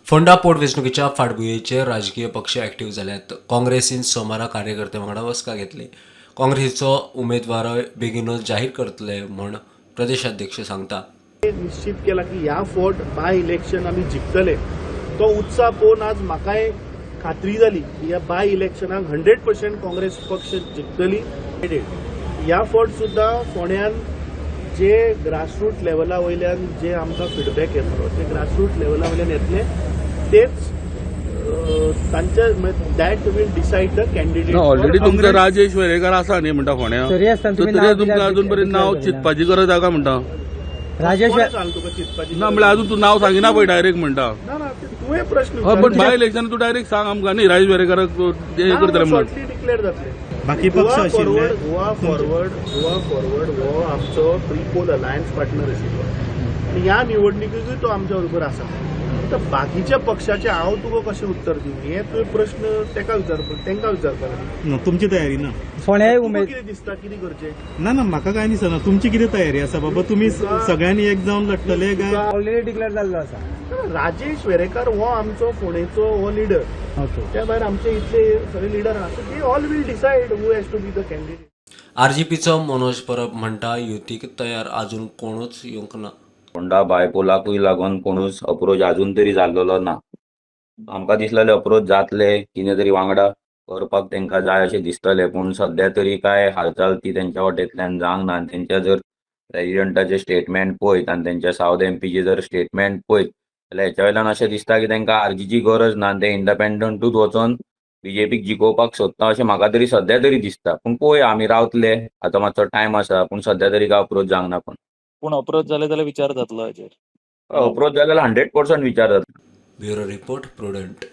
फोंडा पोटवेंचणुकेच्या फाटभुंयेचेर राजकीय पक्ष ऍक्टिव्ह जाल्यात. काँग्रेसीन सोमारा कार्यकर्ते वांगडा बसका घेतली. काँग्रेसीचो उमेदवारय बेगीनूच जाहीर करतले म्हूण प्रदेशाध्यक्ष सांगता. निश्चित केला की ह्या फावट बाय इलेक्शन आमी जिखतले. तो उत्साह पळोवन आज म्हाकाय खात्री जाली की ह्या बाय इलेक्शनाक 100% काँग्रेस पक्ष जिखतली. ह्या फावट सुद्दां फोंड्यान जे ग्रासरूट लेवला वयल्यान जे आमकां फिडबॅक येतलो, जे ग्रासरूट लेवला वयल्यान येतले, तेच तांचे, that will decide the candidate. Already तुमकां राजेश वेरेकर आसा न्ही म्हणटा फोंड्या. तरी आसतना तर तुमी तरी नांव तुमकां कित्याक अजून पर्यंत नांव declare चिंतपाची गरज आसा म्हणटा. राजेश सांग तुका चिंतपाची ना, म्हणल्यार अजून तूं नांव सांगिना पळय डायरेक्ट म्हणटा. ना ना, ते तुवें प्रश्न. हय, पण बाय इलेक्शन तूं डायरेक्ट सांग आमकां न्ही राजेश वेरेकराक हे करतले म्हणून. शॉर्टली डिक्लेअर जातले. बाकी पक्ष आशिल्ले. गोवा फॉरवर्ड, गोवा फॉरवर्ड हो आमचो प्री पोल अलायन्स पार्टनर आशिल्लो आनी ह्या निवडणुकीकूय तो आमच्या बरोबर आसा. तर बाकीच्या पक्षाचे हांव तुका कशें उत्तर दिवं? हे तुवें प्रश्न तेका विचारपाक, तांकां विचारपाक जाय. ना, तुमची तयारी ना? फोंड्याय तुका उमेद कितें दिसता, कितें करचें? ना ना, म्हाका कांय दिसना. तुमची कितें तयारी आसा बाबा? तुमी सगळ्यांनी एक जावन लढटले काय? ऑलरेडी डिक्लेअर जाल्लो आसा. राजेश वेरेकर हो आमचो फोंडेचो हो लिडर. त्या भायर आमचे इतले सगळे लिडर आसा, they all will decide who has to be the candidate. आरजीपीचो Manoj परब म्हणटा, युतीक तयार अजून कोणूच येवंक ना. होंडा बायपोलाकूय लागून कोणूच अप्रोच अजून तरी जाल्लेलो ना. आमकां दिसलेले अप्रोच जातले, कितें तरी वांगडा करपाक तांकां जाय अशें दिसतलें, पूण सद्या तरी काय हालचाल ती तेंच्या वाटेंतल्यान जावंक ना. आनी तेंच्या जर प्रेजिडंटाचे स्टेटमेंट पळयत आनी तेंच्या सावथ एमपीचे जर स्टेटमेंट पळयत जाल्यार हेच्या वयल्यान अशें दिसता की तांकां आरजीची गरज ना आनी ते इंडिपेंडंटूच वचोन बीजेपीक जिखोवपाक सोदता अशें म्हाका तरी सद्या तरी दिसता. पूण पळोवया, आमी रावतले, आतां मातसो टायम आसा. पूण सद्या तरी काय अप्रोच जावंक ना. पण पूण अप्रोच जाले जाल्यार विचार जातलो हाजेर. अप्रोच जाल्यार 100% विचार जाता. Bureau report, prudent.